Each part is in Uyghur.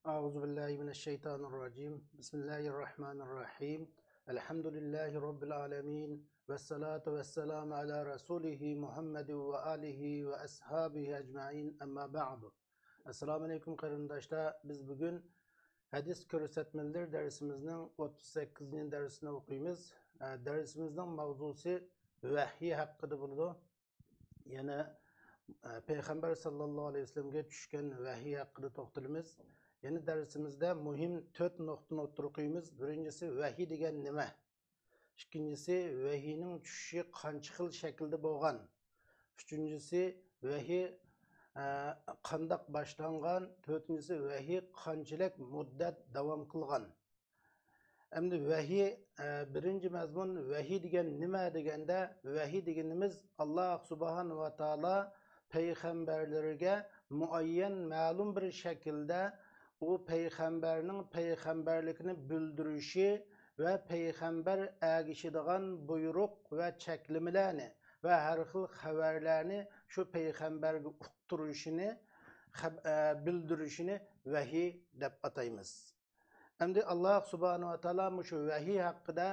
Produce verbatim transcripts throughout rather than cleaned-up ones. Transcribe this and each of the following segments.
أعوذ بالله من الشيطان الرجيم. بسم الله الرحمن الرحيم. الحمد لله رب العالمين. والصلاة والسلام على رسوله محمد وآله وأصحابه أجمعين. أما بعد. ئەسسالامۇ ئەلەيكۇم قېرىنداشلار. بىز بۈگۈن ھەدىس كۆرسەتمىلىرى دەرسىمىزنىڭ ئوتتۇز سەككىزىنچى دەرسىنى ئوقۇيمىز. ئە، دەرسىمىزنىڭ ماۋزۇسى ۋەھىي ھەققىدە بولىدۇ. يەنە، ئە، پەيغەمبەر ساللاللاھۇ ئەلەيھى ۋەسەللەمگە چۈشكەن ۋەھىي ھەققىدە توختىلىمىز. يەنە دەرسىمىزدە مۇھىم تۆت نۇقتىنى ئوتتۇرىغا قويىمىز. بىرىنچىسى، ۋەھىي دېگەن نېمە؟ ئىككىنچىسى، ۋەھىينىڭ چۈشۈشى قانچە خىل شەكىلدە بولغان؟ ئۈچىنچىسى، ۋەھىي، ئە، قانداق باشلانغان؟ تۆتىنچىسى، ۋەھىي قانچىلىك مۇددەت داۋام قىلغان؟ ئەمدى ۋەھىي، ئە، بىرىنچى مەزمۇن، ۋەھىي دېگەن نېمە دېگەندە، ۋەھىي دېگىنىمىز، ئاللا سۇبھانەھۇ ۋە تائالا پەيغەمبەرلىرىگە مۇئەييەن، مەلۇم بىر شەكىلدە ئۇ پەيغەمبەرنىڭ پەيغەمبەرلىكىنى بىلدۈرۈشى ۋە پەيغەمبەر ئەگىشىدىغان بۇيرۇق ۋە چەكلىمىلەرنى ۋە ھەر خىل خەۋەرلەرنى شۇ پەيغەمبەرگە ئۇقتۇرۇشىنى، خەب-، ئە، بىلدۈرۈشىنى ۋەھىي دەپ ئاتايمىز. ئەمدى ئاللا سۇبھانەھۇ ۋە تائالا مۇشۇ ۋەھىي ھەققىدە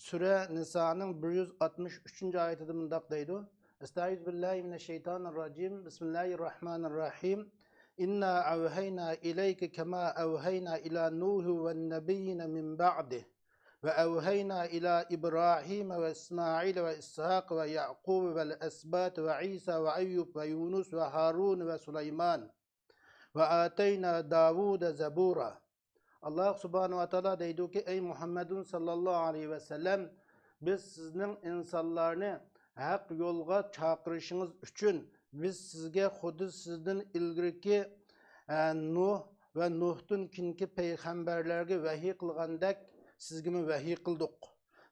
سۈرە نىسانىڭ بىر يۈز ئاتمىش ئۈچىنچى ئايىتىدە مۇنداق دەيدۇ: أستعيذ بالله من الشيطان الرجيم. بسم الله الرحمن الرحيم. إنا أوحينا إليك كما أوحينا إلى نوح والنبيين من بعده وأوحينا إلى إبراهيم وإسماعيل وإسحاق ويعقوب والأسباط وعيسى وأيوب ويونس وهارون وسليمان وآتينا داود زبورا. ئاللا سۇبھانەھۇ ۋە تائالا دەيدۇكى، ئەي مۇھەممەدۇن ساللاللاھۇ ئەلەيھى ۋەسەللەم، بىز سىزنىڭ ئىنسانلارنى ھەق يولغا چاقىرىشىڭىز ئۈچۈن، بىز سىزگە خۇددى سىزدىن ئىلگىرىكى، ئە، نۇھ ۋە نۇھتىن كېيىنكى پەيغەمبەرلەرگە ۋەھىي قىلغاندەك، سىزگىمۇ ۋەھىي قىلدۇق.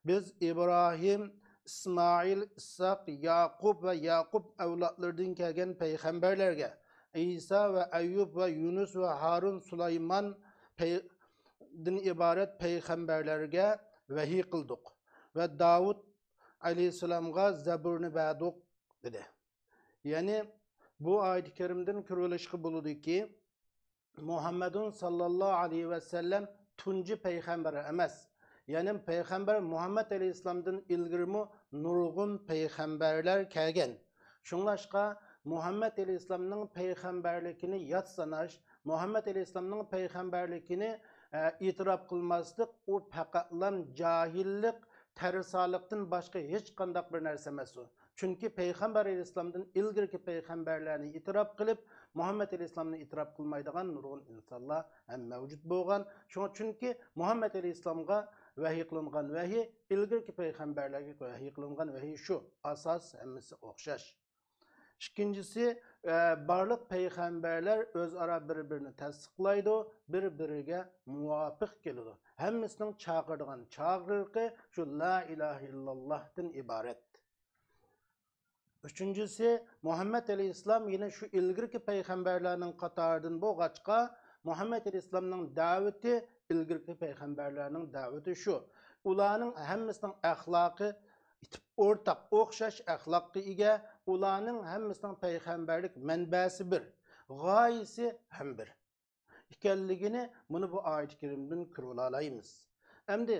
بىز ئىبراھىم، ئىسمائىل، ئىسھاق، ياقۇپ ۋە ياقۇپ ئەۋلادلىرىدىن كەلگەن پەيغەمبەرلەرگە، ئىسا ۋە ئەييۇب ۋە يۇنۇس ۋە ھارۇن، سۇلايمان پەي-، دىن ئىبارەت پەيغەمبەرلەرگە ۋەھىي قىلدۇق ۋە داۋۇت ئەلەيھىسسالامغا زەبۇرنى بەردۇق، دېدى. يەنى بۇ ئايەت كەرىمدىن كۆرۈۋېلىشقا بولىدۇكى، مۇھەممەدۇن ساللاللاھۇ ئەلەيھى ۋەسەللەم تۇنجى پەيغەمبەر ئەمەس. يەنى پەيغەمبەر مۇھەممەد ئەلەيھىسسالامدىن ئىلگىرىمۇ نۇرغۇن پەيغەمبەرلەر كەلگەن. شۇڭلاشقا مۇھەممەد ئەلەيھىسسالامنىڭ پەيغەمبەرلىكىنى يات ساناش، مۇھەممەد ئەلەيھىسسالامنىڭ پەيغەمبەرلىكىنى، ئە، ئېتىراپ قىلماسلىق، ئۇ پەقەتلا جاھىللىق، تەرسالىقتىن باشقا ھېچقانداق بىر نەرسە ئەمەس ئۇ. چۈنكى پەيغەمبەر ئەلەيھىسسالامدىن ئىلگىرىكى پەيغەمبەرلەرنى ئېتىراپ قىلىپ، مۇھەممەد ئەلەيھىسسالامنى ئېتىراپ قىلمايدىغان نۇرغۇن ئىنسانلار ھەم مەۋجۇت بولغان. شۇڭا، چۈنكى مۇھەممەد ئەلەيھىسسالامغا ۋەھىي قىلىنغان ۋەھىي، ئىلگىرىكى پەيغەمبەرلەرگە ۋەھىي قىلىنغان ۋەھىي شۇ، ئاساس ھەممىسى ئوخشاش. ئىككىنچىسى، ئە، بارلىق پەيغەمبەرلەر ئۆزئارا بىر-بىرىنى تەستىقلايدۇ، بىر-بىرىگە مۇۋاپىق كېلىدۇ. ھەممىسىنىڭ چاقىرىدىغان چاقىرىقى شۇ لا ئىلاھە ئىللاللاھتىن ئىبارەت. ئۈچىنچىسى، مۇھەممەد ئەلەيھىسسالام يەنە شۇ ئىلگىرىكى پەيغەمبەرلەرنىڭ قاتارىدىن بولغاچقا، مۇھەممەد ئەلەيھىسسالامنىڭ دەۋىتى ئىلگىرىكى پەيغەمبەرلەرنىڭ دەۋىتى شۇ. ئۇلارنىڭ ھەممىسىنىڭ ئەخلاقى ئورتاق، ئوخشاش ئەخلاققا ئىگە، ئۇلارنىڭ ھەممىسىنىڭ پەيغەمبەرلىك مەنبەسى بىر، غايىسى ھەم بىر ئىكەنلىكىنى مانا بۇ ئايەت كەرىمدىن كۆرۈۋالالايمىز. ئەمدى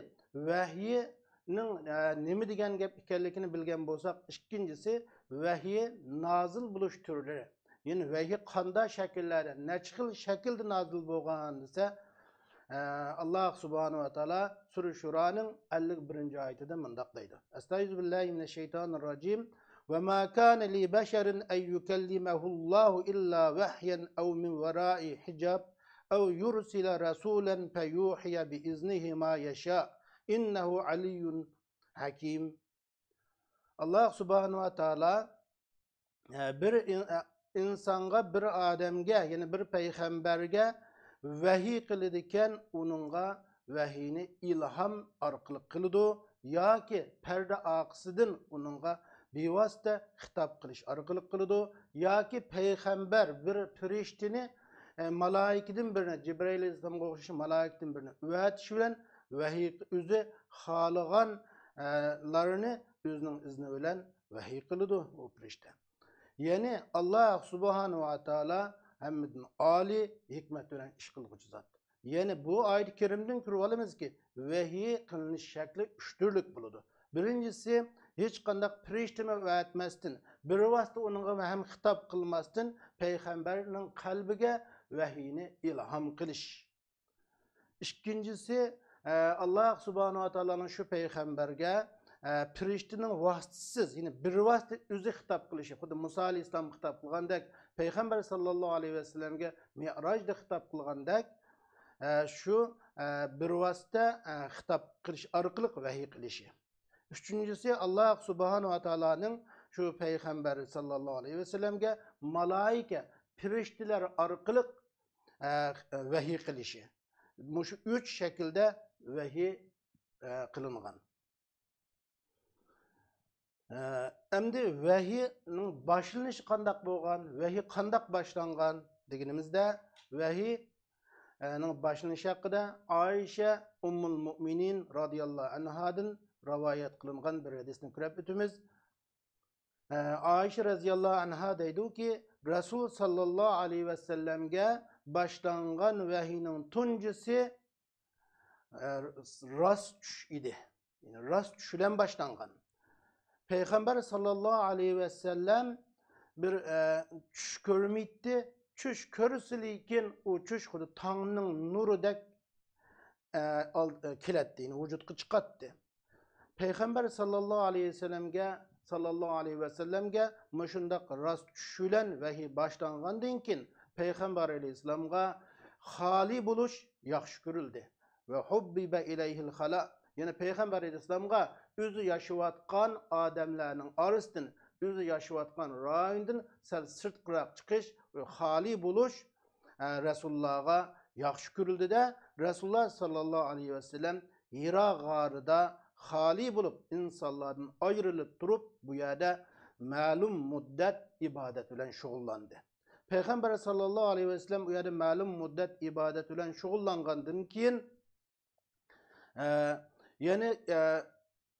ۋەھىينىڭ، ئە، نېمە دېگەن گەپ ئىكەنلىكىنى بىلگەن بولساق، ئىككىنچىسى، ۋەھىي نازىل بولۇش تۈرلىرى. يەنى ۋەھىي قانداق شەكىللەردە، نەچچە خىل شەكىلدە نازىل بولغان دېسە، ئە، ئاللا سۇبھانەھۇ ۋە تائالا سۈرە شۇرانىڭ ئەللىك بىرىنچى ئايىتىدە مۇنداق دەيدۇ: أستعيذ بالله من الشيطان الرجيم. وما كان لبشر أن يكلمه الله إلا وحيا أو من وراء حجاب أو يرسل رسولا فيوحي بإذنه ما يشاء إنه علي حكيم. ئاللا سۇبھانەھۇ ۋە تائالا، ئە، بىر ئىن-، ئە، ئىنسانغا، بىر ئادەمگە، يەنى بىر پەيغەمبەرگە ۋەھىي قىلىدىكەن، ئۇنىڭغا ۋەھىينى ئىلھام ئارقىلىق قىلىدۇ ياكى پەردە ئارقىسىدىن ئۇنىڭغا بىۋاسىتە خىتاب قىلىش ئارقىلىق قىلىدۇ ياكى پەيغەمبەر بىر پىرىشتىنى، ئە، مالايىكىدىن بىرىنى، جىبرىئىل ئەلەيھىسسالامغا ئوخشاش مالايىكىدىن بىرىنى ئەۋەتىش بىلەن ۋەھىي ئۆزى خالىغان، ئە، لارنى ئۆزىنىڭ ئىزنى بىلەن ۋەھىي قىلىدۇ ئۇ پىرىشتە. يەنى ئاللا سۇبھانەھۇ ۋە تائالا ھەممىدىن ئالىي، ھېكمەت بىلەن ئىش قىلغۇچى زات. يەنى بۇ ئايەت كەرىمدىن كۆرۈۋالىمىزكى، ۋەھىي قىلىنىش شەكلى ئۈچ تۈرلۈك بولىدۇ. بىرىنچىسى، ھېچقانداق پىرىشتىمۇ ئەۋەتمەستىن، بىر ۋاسىتە ئۇنىڭغا ھەم خىتاب قىلماستىن پەيغەمبەرنىڭ قەلبىگە ۋەھىينى ئىلھام قىلىش. ئىككىنچىسى، ئە، ئاللاھ سۇبھانەھۇ ۋە تائالانىڭ شۇ پەيغەمبەرگە، ئە، پىرىشتىنىڭ ۋاسىتىسىز، يەنى بىر ۋاسىتە ئۆزى خىتاب قىلىشى، خۇددى مۇسا ئەلەيھىسسالام خىتاب قىلغاندەك، پەيغەمبەر ساللاللاھۇ ئەلەيھى ۋەسەللەمگە مىئراجدا خىتاب قىلغاندەك، ئە، شۇ، ئە، بىر ۋاسىتە، ئە، خىتاب قىلىش ئارقىلىق ۋەھىي قىلىشى. ئۈچىنچىسى، ئاللاھ سۇبھانەھۇ ۋە تائالانىڭ شۇ پەيغەمبەر ساللاللاھۇ ئەلەيھى ۋەسەللەمگە مالائىكە، پىرىشتىلەر ئارقىلىق، ئە، ۋەھىي قىلىشى. مۇشۇ ئۈچ شەكىلدە ۋەھىي، ئە، قىلىنغان. ئە، ئەمدى ۋەھىينىڭ باشلىنىشى قانداق بولغان؟ ۋەھىي قانداق باشلانغان دېگىنىمىزدە، ۋەھىي، ئە، نىڭ باشلىنىشى ھەققىدە ئائىشە ئۇممۇل مۇئمىنىن رازىياللاھۇ ئەنھادىن رىۋايەت قىلىنغان بىر ھەدىسنى كۆرۈپ ئۆتىمىز. ئە، ئائىشە رازىياللاھۇ ئەنھا دەيدۇكى، رەسۇل ساللاللاھۇ ئەلەيھى ۋەسەللەمگە باشلانغان ۋەھىينىڭ تۇنجىسى، ئە، راست چۈش ئىدى. يەنى راست چۈش بىلەن باشلانغان. پەيغەمبەر ساللاللاھۇ ئەلەيھى ۋەسەللەم بىر، ئە، چۈش كۆرمەيتتى. چۈش كۆرسە، لېكىن ئۇ چۈش خۇددى تاڭنىڭ نۇرىدەك، ئە، ئال-، ئە، كېلەتتى، يەنى ۋۇجۇدقا چىقاتتى. پەيغەمبەر ساللاللاھۇ ئەلەيھى ۋەسەللەمگە، ساللاللاھۇ ئەلەيھى ۋەسەللەمگە مۇشۇنداق راست چۈش بىلەن ۋەھىي باشلانغاندىن كېيىن، پەيغەمبەر ئەلەيھىسسالامغا خالىي بولۇش ياخشى كۆرۈلدى. ۋە ھۇببىبە ئىلەيھىل خالا، يەنى پەيغەمبەر ئەلەيھىسسالامغا ئۆزى ياشاۋاتقان ئادەملەرنىڭ ئارىسىدىن، ئۆزى ياشاۋاتقان رايوندىن سەل سىرتقىراق چىقىش ۋە خالىي بولۇش، ئە، رەسۇلۇللاغا ياخشى كۆرۈلدى-دە، رەسۇلۇللا ساللاللاھۇ ئەلەيھى ۋەسەللەم ھىرا غارىدا خالىي بولۇپ، ئىنسانلاردىن ئايرىلىپ تۇرۇپ، بۇ يەردە مەلۇم مۇددەت ئىبادەت بىلەن شۇغۇللاندى. پەيغەمبەر ساللاللاھۇ ئەلەيھى ۋەسەللەم ئۇ يەردە مەلۇم مۇددەت ئىبادەت بىلەن شۇغۇللانغاندىن كېيىن، ئە، يەنى، ئە،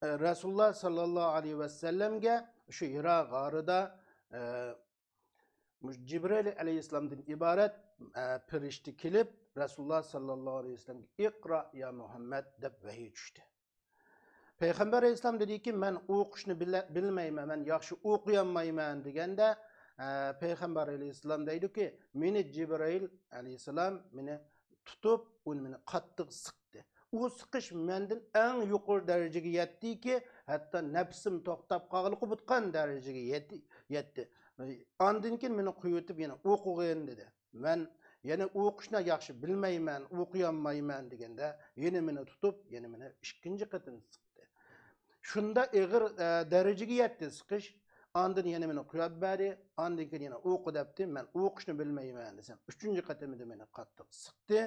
ئە، رەسۇلۇللا ساللاللاھۇ ئەلەيھى ۋەسەللەمگە شۇ ھىرا غارىدا، ئە، مۇش-، جىبرىئىل ئەلەيھىسسالامدىن ئىبارەت، ئە، پىرىشتە كېلىپ، رەسۇلۇللا ساللاللاھۇ ئەلەيھى ۋەسەللەمگە «ئىقرا يا مۇھەممەد» دەپ ۋەھىي چۈشتى. پەيغەمبەر ئەلەيھىسسالام دېدىكى، مەن ئوقۇشنى بىلە-، بىلمەيمەن، مەن ياخشى ئوقۇيالمايمەن دېگەندە، ئە، پەيغەمبەر ئەلەيھىسسالام دەيدۇكى، مېنى جىبرىئىل ئەلەيھىسسالام مېنى تۇتۇپ، ئۇ مېنى قاتتىق سىقتى. ئۇ سىقىش مەندىن ئەڭ يۇقىرى دەرىجىگە يەتتىكى، ھەتتا نەپسىم توختاپ قالغىلى قوپۇتقان دەرىجىگە يەتتى، يەتتى. ئاندىن كېيىن مېنى قويۇۋېتىپ، يەنە ئوقۇغىن دېدى. مەن يەنە ئوقۇشنى ياخشى بىلمەيمەن، ئوقۇيالمايمەن دېگەندە، يەنە مېنى تۇتۇپ، يەنە مېنى ئىككىنچى قېتىم سىقتى. شۇنداق ئېغىر، ئە، دەرىجىگە يەتتى سىقىش. ئاندىن يەنە مېنى قويۇپ بەردى. ئاندىن كېيىن يەنە ئوقۇ دەپتۇ. مەن ئوقۇشنى بىلمەيمەن دېسەم، ئۈچىنچى قېتىمدا مېنى قاتتىق سىقتى.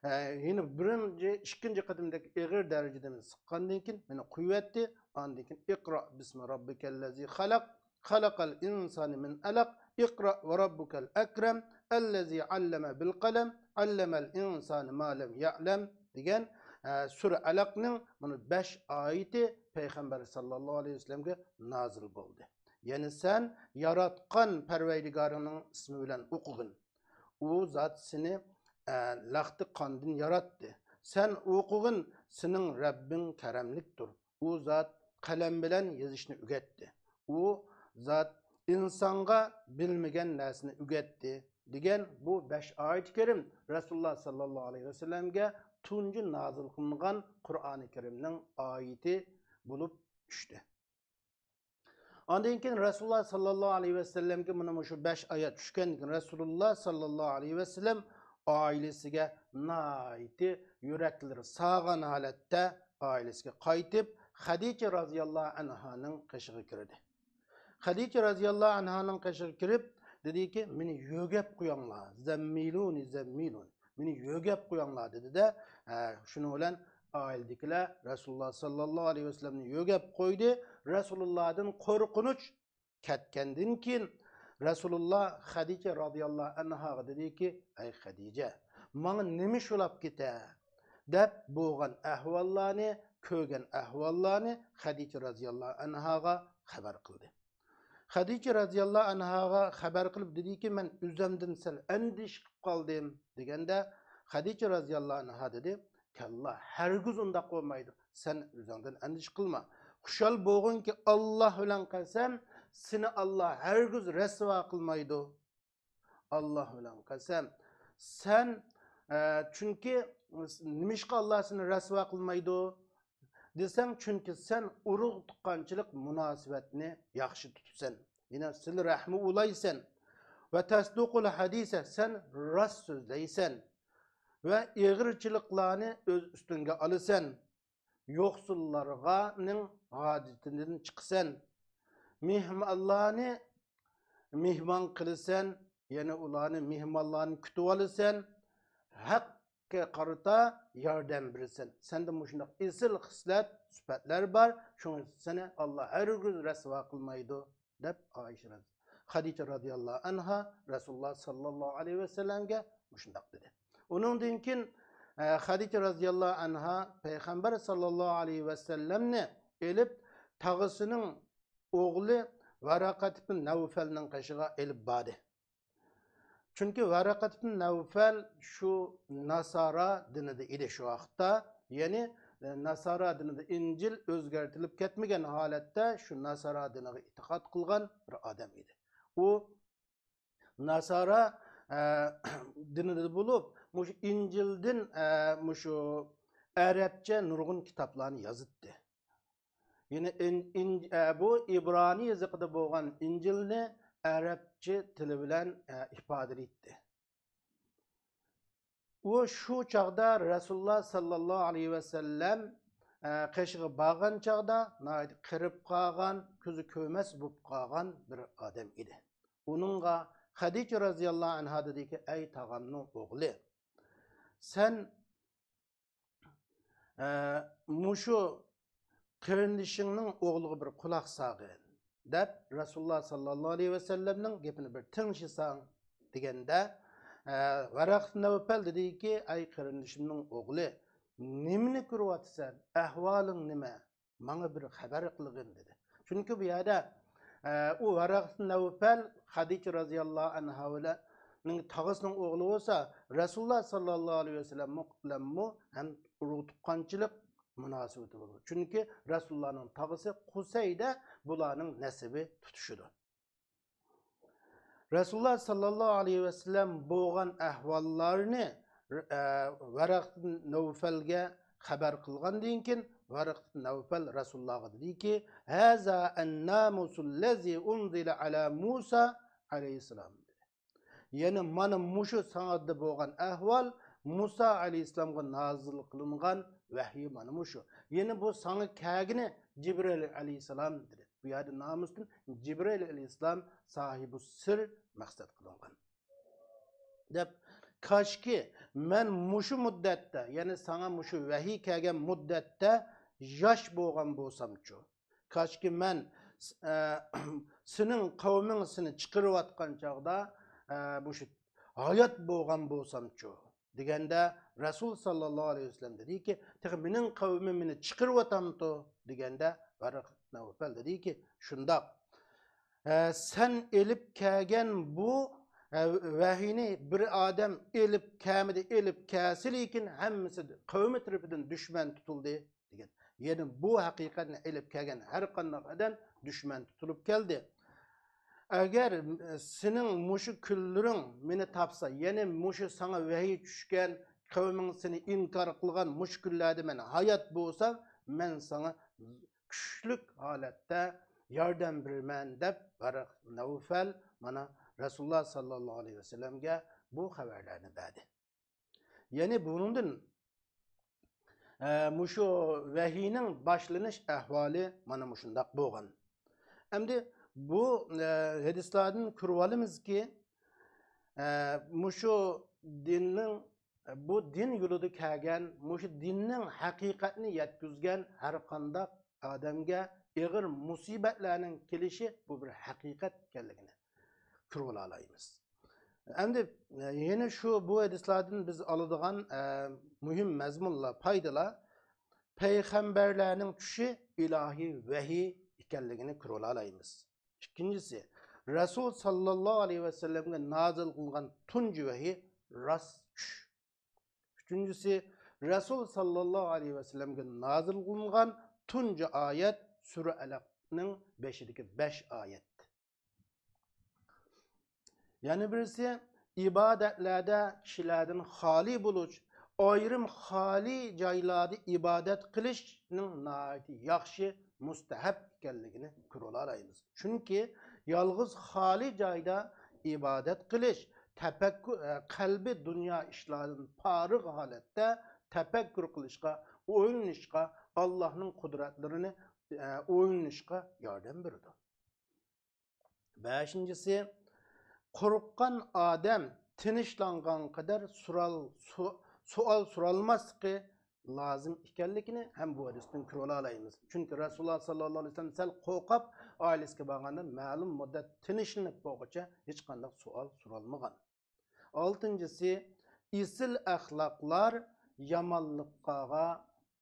ئە، يەنە بىرىنچى، ئىككىنچى قېتىمدەك ئېغىر دەرىجىدە مېنى سىققاندىن كېيىن مېنى قويۇۋەتتى. ئاندىن كېيىن «ئىقرا بىسمى رەببىكەللەزى خەلەق، خەلەقەل ئىنسانە مىن ئەلەق، ئىقرا ۋە رەببۇكەل ئەكرەم، ئەللەزى ئەللەمە بىل قەلەم، ئەللەمەل ئىنسانە ما لەم يەئلەم» دېگەن، ئە، سۈرە ئەلەقنىڭ مۇنۇ بەش ئايىتى پەيغەمبەر ساللاللاھۇ ئەلەيھى ۋەسەللەمگە نازىل بولدى. يەنى سەن ياراتقان پەرۋەردىگارىڭنىڭ ئىسمى بىلەن ئوقۇغىن. ئۇ زات سېنى، ئە، لەختە قاندىن ياراتتى. سەن ئوقۇغىن، سېنىڭ رەببىڭ كەرەملىكتۇر. ئۇ زات قەلەم بىلەن يېزىشنى ئۆگەتتى. ئۇ زات ئىنسانغا بىلمىگەن نەرسىنى ئۆگەتتى، دېگەن بۇ بەش ئايەت كەرىم رەسۇلۇللا ساللاللاھۇ ئەلەيھى ۋەسەللەمگە تۇنجى نازىل قىلىنغان قۇرئانى كەرىمنىڭ ئايىتى بولۇپ چۈشتى. ئاندىن كېيىن رەسۇلۇللا ساللاللاھۇ ئەلەيھى ۋەسەللەمگە مۇنۇ مۇشۇ بەش ئايەت چۈشكەندىن كېيىن رەسۇلۇللا ساللاللاھۇ ئەلەيھى ۋەسەللەم ئائىلىسىگە ناھايىتى يۈرەكلىرى ساغان ھالەتتە ئائىلىسىگە قايتىپ، خەدىچە رازىياللاھۇ ئەنھانىڭ قېشىغا كىردى. خەدىچە رازىياللاھۇ ئەنھانىڭ قېشىغا كىرىپ دېدىكى، مېنى يۆگەپ قويۇڭلار، زەممىلۇنى، زەممىلۇنى، مېنى يۆگەپ قويۇڭلار دېدى-دە، ئە، شۇنىڭ بىلەن ئائىلىدىكىلەر رەسۇلۇللا ساللاللاھۇ ئەلەيھى ۋەسەللەمنى يۆگەپ قويدى. رەسۇلۇللادىن قورقۇنچ كەتكەندىن كېيىن، رەسۇلۇللا خەدىچە رازىياللاھۇ ئەنھاغا دېدىكى، ئەي خەدىچە، ماڭا نېمە شۇلاپ كېتە؟ دەپ بولغان ئەھۋاللارنى، كۆرگەن ئەھۋاللارنى خەدىچە رازىياللاھۇ ئەنھاغا خەۋەر قىلدى. خەدىچە رەزىياللاھۇ ئەنھاغا خەۋەر قىلىپ دېدىكى، مەن ئۆزۈمدىن سەل ئەندىشە قىلىپ قالدىم دېگەندە، خەدىچە رەزىياللاھۇ ئەنھا دېدى، كاللا، ھەرگىز ئۇنداق بولمايدۇ. سەن ئۆزۈڭدىن ئەندىشە قىلما. خۇشال بولغىنكى، ئاللا بىلەن قەسەم، سېنى ئاللا ھەرگىز رەسۋا قىلمايدۇ. ئاللا بىلەن قەسەم. سەن، ئە، چۈنكى نېمىشقا ئاللا سېنى رەسۋا قىلمايدۇ دېسەڭ، چۈنكى سەن ئۇرۇق تۇغقانچىلىق مۇناسىۋەتنى ياخشى تۇتىسەن. يەنە سىلە رەھمى ئۇلايسەن. ۋە تەسدۇقۇل ھەدىسە، سەن راست سۆزلەيسەن. ۋە ئېغىرچىلىقلارنى ئۆز ئۈستۈڭگە ئالىسەن. يوقسۇللارنىڭ ھاجىتىدىن چىقىسەن. مېھمانلارنى مېھمان قىلىسەن، يەنى ئۇلارنى، مېھمانلارنى كۈتۈۋالىسەن، ھەققە قارىتا ياردەم بېرىسەن. سەندە مۇشۇنداق ئېسىل خىسلەت، سۈپەتلەر بار، شۇڭا سېنى ئاللا ھەرگىز رەسۋا قىلمايدۇ، دەپ ئائىشە رەز-، خەدىچە رازىياللاھۇ ئەنھا رەسۇلۇللا ساللاللاھۇ ئەلەيھى ۋەسەللەمگە مۇشۇنداق دېدى. ئۇنىڭدىن كېيىن، ئە، خەدىچە رازىياللاھۇ ئەنھا پەيغەمبەر ساللاللاھۇ ئەلەيھى ۋەسەللەمنى ئېلىپ، تاغىسىنىڭ ئوغلى ۋەرەقەت ئىبن نەۋفەلنىڭ قېشىغا ئېلىپ باردى. چۈنكى ۋەرەقەت ئىبن نەۋفەل شۇ ناسارا دىنىدا ئىدى شۇ ۋاقىتتا. يەنى، ئە، ناسارا دىنىدا ئىنجىل ئۆزگەرتىلىپ كەتمىگەن ھالەتتە شۇ ناسارا دىنىغا ئېتىقاد قىلغان بىر ئادەم ئىدى. ئۇ ناسارا، ئە، دىنىدا بولۇپ، مۇشۇ ئىنجىلدىن، ئە، مۇشۇ ئەرەبچە نۇرغۇن كىتابلارنى يازىتتى. يەنى ئىن-، ئىن-، ئە، بۇ ئىبرانىي يېزىقىدا بولغان ئىنجىلنى ئەرەبچە تىلى بىلەن، ئە، ئىپادىلەيتتى. ئۇ شۇ چاغدا رەسۇلۇللا ساللاللاھۇ ئەلەيھى ۋەسەللەم، ئە، قېشىغا بارغان چاغدا ناھايىتى قېرىپ قالغان، كۆزى كۆرمەس بولۇپ قالغان بىر ئادەم ئىدى. ئۇنىڭغا خەدىچە رازىياللاھۇ ئەنھا دېدىكى، ئەي تاغامنىڭ ئوغلى، سەن، ئە، مۇشۇ قېرىندىشىڭنىڭ ئوغلىغا بىر قۇلاق سالغىن، دەپ رەسۇلۇللا ساللاللاھۇ ئەلەيھى ۋەسەللەمنىڭ گېپىنى بىر تىڭشىساڭ، دېگەندە، ئە، ۋەرەقەت نەۋپەل دېدىكى، ئەي قېرىندىشىمنىڭ ئوغلى، نېمىنى كۆرۈۋاتىسەن؟ ئەھۋالىڭ نېمە؟ ماڭا بىر خەۋەر قىلغىن، دېدى. چۈنكى بۇ يەردە، ئە، ئۇ ۋەرەقەت نەۋپەل خەدىچە رازىياللاھۇ ئەنھا بىلەن تاغىسىنىڭ ئوغلى بولسا، رەسۇلۇللا ساللاللاھۇ ئەلەيھى ۋەسەللەم بىلەنمۇ ھەم ئۇرۇق تۇغقانچىلىق مۇناسىۋىتى بولىدۇ. چۈنكى رەسۇلۇللانىڭ تاغىسى قۇسەيدە بۇلارنىڭ نەسىبى تۇتىشىدۇ. رەسۇلۇللا ساللاللاھۇ ئەلەيھى ۋەسەللەم بولغان ئەھۋاللارنى، ئە، ۋەرەقىت نەۋفەلگە خەۋەر قىلغاندىن كېيىن، ۋەرەقىت نەۋفەل رەسۇلۇللاغا دېدىكى، ھازا ئەننامۇسۇللەزى ئۇنزىلە ئەلا مۇسا ئەلەيھىسسالام. يەنى مانا مۇشۇ ساڭا بولغان ئەھۋال، مۇسا ئەلەيھىسسالامغا نازىل قىلىنغان ۋەھىي مانا مۇشۇ. يەنى بۇ ساڭا كەلگىنى جىبرىئىل ئەلەيھىسسالام، دېدى. بۇ يەردە نامۇستىن جىبرىئىل ئەلەيھىسسالام ساھىبۇ سىر مەقسەت قىلىنغان. دەپ، كاشكى مەن مۇشۇ مۇددەتتە، يەنى ساڭا مۇشۇ ۋەھىي كەلگەن مۇددەتتە ياش بولغان بولسامچۇ؟ كاشكى مەن، ئە، سېنىڭ قەۋمىڭ سېنى چىقىرىۋاتقان چاغدا، ئە، مۇشۇ ھايات بولغان بولسامچۇ؟ دېگەندە، رەسۇل ساللاللاھۇ ئەلەيھى ۋەسەللەم دېدىكى، تېخى مېنىڭ قەۋمىم مېنى چىقىرىۋاتامتۇ؟ دېگەندە، ۋەرەقەت نەۋفەل دېدىكى، شۇنداق. ئە، سەن ئېلىپ كەلگەن بۇ، ئە، ۋەھىينى بىر ئادەم ئېلىپ كەلمىدى، ئېلىپ كەلسە لېكىن ھەممىسى قەۋمى تەرىپىدىن دۈشمەن تۇتۇلدى، دېگەن. يەنى بۇ ھەقىقەتنى ئېلىپ كەلگەن ھەر قانداق ئادەم دۈشمەن تۇتۇلۇپ كەلدى. ئەگەر، ئە، سېنىڭ مۇشۇ كۈنلىرىڭ مېنى تاپسا، يەنى مۇشۇ ساڭا ۋەھىي چۈشكەن، قەۋمىڭ سېنى ئىنكار قىلغان مۇشۇ كۈنلەردە مەن ھايات بولسام، مەن ساڭا كۈچلۈك ھالەتتە ياردەم بېرىمەن، دەپ ۋەرەق نەۋفەل مانا رەسۇلۇللا ساللاللاھۇ ئەلەيھى ۋەسەللەمگە بۇ خەۋەرلەرنى بەردى. يەنى بۇنىڭدىن، ئە، مۇشۇ ۋەھىينىڭ باشلىنىش ئەھۋالى مانا مۇشۇنداق بولغان. ئەمدى بۇ، ئە، ھەدىسلاردىن كۆرۈۋالىمىزكى، ئە، مۇشۇ دىننىڭ، بۇ دىن يولىدا كەلگەن، مۇشۇ دىننىڭ ھەقىقەتنى يەتكۈزگەن ھەر قانداق ئادەمگە ئېغىر مۇسىبەتلەرنىڭ كېلىشى بۇ بىر ھەقىقەت ئىكەنلىكىنى كۆرۈۋالالايمىز. ئەمدى، ئە، يەنە شۇ بۇ ھەدىسلاردىن بىز ئالىدىغان، ئە، مۇھىم مەزمۇنلار، پايدىلار، پەيغەمبەرلەرنىڭ چۈشى ئىلاھىي ۋەھىي ئىكەنلىكىنى كۆرۈۋالالايمىز. ئىككىنچىسى، رەسۇل ساللاللاھۇ ئەلەيھى ۋەسەللەمگە نازىل قىلىنغان تۇنجى ۋەھىي راست چۈش. ئۈچىنچىسى، رەسۇل ساللاللاھۇ ئەلەيھى ۋەسەللەمگە نازىل قىلىنغان تۇنجى ئايەت سۈرە ئەلەقنىڭ بېشىدىكى بەش ئايەت. يەنە بىرسى، ئىبادەتلەردە كىشىلەردىن خالىي بولۇش، ئايرىم خالىي جايلاردا ئىبادەت قىلىشنىڭ ناھايىتى ياخشى، مۇستەھەب ئىكەنلىكىنى كۆرۈۋالالايمىز. چۈنكى يالغۇز خالىي جايدا ئىبادەت قىلىش، تەپەككۇر، ئە، قەلبى دۇنيا ئىشلاردىن پارىغ ھالەتتە تەپەككۇر قىلىشقا، ئويلىنىشقا، ئاللاھنىڭ قۇدرەتلىرىنى، ئە، ئويلىنىشقا ياردەم بېرىدۇ. بەشىنچىسى، قورققان ئادەم تىنچلانغان قەدەر سورال-، سو-، سوئال سورالماسلىقى لازىم ئىكەنلىكىنى ھەم بۇ ھەدىستىن كۆرۈۋالالايمىز. چۈنكى رەسۇلۇللا ساللاللاھۇ ئەلەيھى ۋەسەللەم سەل قورقۇپ، ئائىلىسىگە بارغاندا مەلۇم مۇددەت تىنچلىنىپ بولغۇچە ھېچقانداق سوئال سورالمىغان. ئالتىنچىسى، ئېسىل ئەخلاقلار يامانلىققا،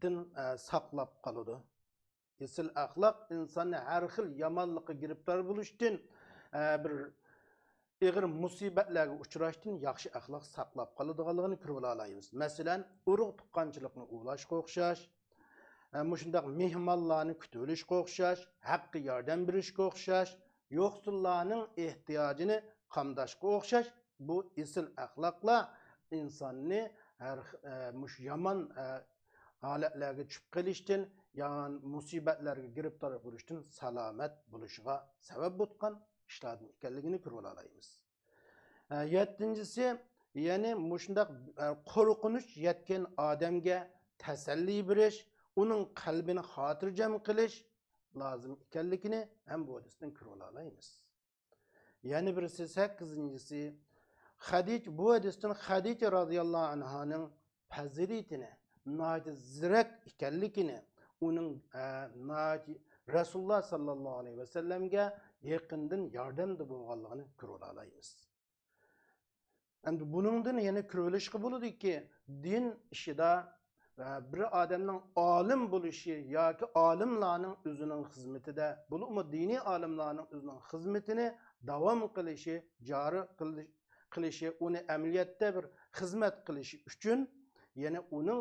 دىن، ئە، ساقلاپ قالىدۇ. ئېسىل ئەخلاق ئىنساننى ھەر خىل يامانلىققا گىرىپتار بولۇشتىن، ئە، بىر ئېغىر مۇسىبەتلەرگە ئۇچراشتىن ياخشى ئەخلاق ساقلاپ قالىدىغانلىقىنى كۆرۈۋالالايمىز. مەسىلەن، ئۇرۇق تۇغقانچىلىقنى ئۇۋۇلاشقا ئوخشاش، ئە، مۇشۇنداق مېھمانلارنى كۈتۈۋېلىشقا ئوخشاش، ھەققە ياردەم بېرىشكە ئوخشاش، يوقسۇللارنىڭ ئېھتىياجىنى قامداشقا ئوخشاش، بۇ ئېسىل ئەخلاقلار ئىنساننى ھەر خ-، ئە، مۇشۇ يامان، ئە، ھالەتلەرگە چۈشۈپ قېلىشتىن، يامان مۇسىبەتلەرگە گىرىپتار بولۇشتىن سالامەت بولۇشىغا سەۋەب بولغان ئىشلاردىن ئىكەنلىكىنى كۆرۈۋالالايمىز. ئە، يەتتىنچىسى، يەنى مۇشۇنداق، ئە، قورقۇنچ يەتكەن ئادەمگە تەسەللى بېرىش، ئۇنىڭ قەلبىنى خاتىرجەم قىلىش لازىم ئىكەنلىكىنى ھەم بۇ ھەدىستىن كۆرۈۋالالايمىز. يەنە بىرسى، سەككىزىنچىسى، خەدىچە، بۇ ھەدىستىن خەدىچە رازىياللاھۇ ئەنھانىڭ پەزىلىتىنى، ناھايىتى زېرەك ئىكەنلىكىنى، ئۇنىڭ، ئە، ناھايىتى رەسۇلۇللا ساللاللاھۇ ئەلەيھى ۋەسەللەمگە يېقىندىن ياردەمدە بولغانلىقىنى كۆرۈۋالالايمىز. ئەمدى بۇنىڭدىن يەنە كۆرۈۋېلىشقا بولىدۇكى، دىن ئىشىدا، ئە، بىر ئادەمنىڭ ئالىم بولۇشى ياكى ئالىملارنىڭ ئۆزىنىڭ خىزمىتىدە، بولۇپمۇ دىنىي ئالىملارنىڭ ئۆزىنىڭ خىزمىتىنى داۋام قىلىشى، جارى قىلىش-، قىلىشى، ئۇنى ئەمەلىيەتتە بىر خىزمەت قىلىشى ئۈچۈن، يەنە ئۇنىڭ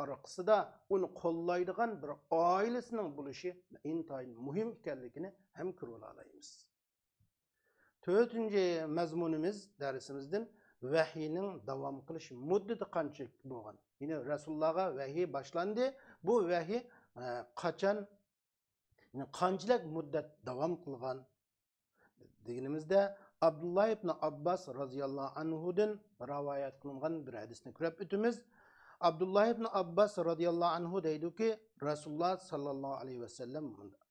ئارقىسىدا ئۇنى قوللايدىغان بىر ئائىلىسىنىڭ بولۇشى ئىنتايىن مۇھىم ئىكەنلىكىنى ھەم كۆرۈۋالالايمىز. تۆتىنچى مەزمۇنىمىز، دەرسىمىزدىن ۋەھىينىڭ داۋام قىلىش مۇددىتى قانچىلىك بولغان؟ يەنى رەسۇلۇللاغا ۋەھىي باشلاندى. بۇ ۋەھىي، ئە، قاچان، يەنى قانچىلىك مۇددەت داۋام قىلغان؟ دېگىنىمىزدە، ئابدۇللا ئىبن ئابباس رازىياللاھۇ ئەنھۇدىن رىۋايەت قىلىنغان بىر ھەدىسنى كۆرۈپ ئۆتىمىز. ئابدۇللا ئىبن ئابباس رازىياللاھۇ ئەنھۇ دەيدۇكى، رەسۇلۇللا ساللاللاھۇ ئەلەيھى ۋەسەللەم مۇنداق،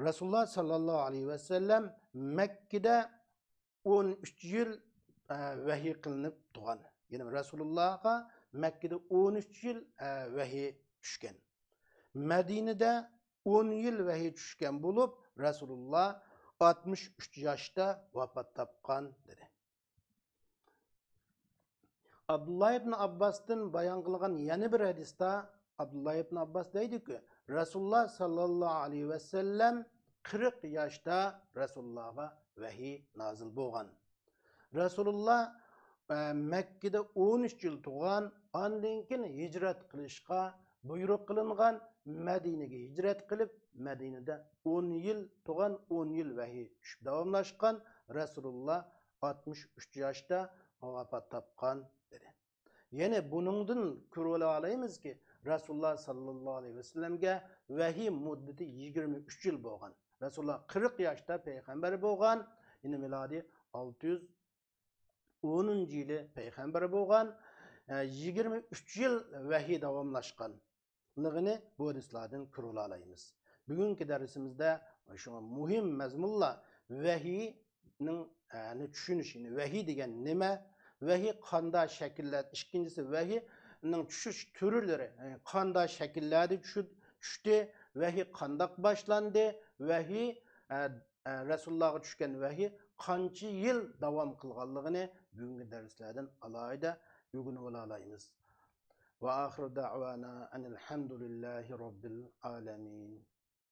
رەسۇلۇللا ساللاللاھۇ ئەلەيھى ۋەسەللەم مەككىدە ئون ئۈچ يىل، ئە، ۋەھىي قىلىنىپ تۇرغان. يەنى رەسۇلۇللاغا مەككىدە ئون ئۈچ يىل، ئە، ۋەھىي چۈشكەن. مەدىنىدە ئون يىل ۋەھىي چۈشكەن بولۇپ، رەسۇلۇللا ئاتمىش ئۈچ ياشتا ۋاپات تاپقان، دېدى. ئابدۇللا ئىبن ئابباستىن بايان قىلغان يەنە بىر ھەدىستە ئابدۇللا ئىبن ئابباس دەيدۇكى، رەسۇلۇللا ساللاللاھۇ ئەلەيھى ۋەسەللەم قىرىق ياشتا رەسۇلۇللاغا ۋەھىي نازىل بولغان. رەسۇلۇللا، ئە، مەككىدە ئون ئۈچ يىل تۇرغان، ئاندىن كېيىن ھىجرەت قىلىشقا بۇيرۇق قىلىنغان، مەدىنىگە ھىجرەت قىلىپ، مەدىنىدە ئون يىل تۇرغان، ئون يىل ۋەھىي چۈشۈپ داۋاملاشقان، رەسۇلۇللا ئاتمىش ئۈچ ياشتا ۋاپات تاپقان، دېدى. يەنى بۇنىڭدىن كۆرۈۋالالايمىزكى، رەسۇلۇللا ساللاللاھۇ ئەلەيھى ۋەسەللەمگە ۋەھىي مۇددىتى يىگىرمە ئۈچ يىل بولغان. رەسۇلۇللا قىرىق ياشتا پەيغەمبەر بولغان، يەنى مىلادىي ئالتە يۈز ئونىنچى يىلى پەيغەمبەر بولغان، ئە، يىگىرمە ئۈچ يىل ۋەھىي داۋاملاشقانلىقىنى بۇ ھەدىسلاردىن كۆرۈۋالالايمىز. بۈگۈنكى دەرسىمىزدە شۇڭا مۇھىم مەزمۇنلار ۋەھىينىڭ، ئە، نى چۈشىنىش، يەنى ۋەھىي دېگەن نېمە؟ ۋەھىي قاندا شەكىللەر-، ئىككىنچىسى، ۋەھىينىڭ چۈشۈش تۈرلىرى، يەنى قاندا شەكىللەردە چۈشۈ-، چۈشتى، ۋەھىي قانداق باشلاندى، ۋەھىي، ئە، ئە، رەسۇلۇللاغا چۈشكەن ۋەھىي قانچە يىل داۋام قىلغانلىقىنى بۈگۈنكى دەرسلەردىن ئالاھىدە ئۆگىنىۋالالايمىز. وآخر دعوانا أن الحمد لله رب العالمين.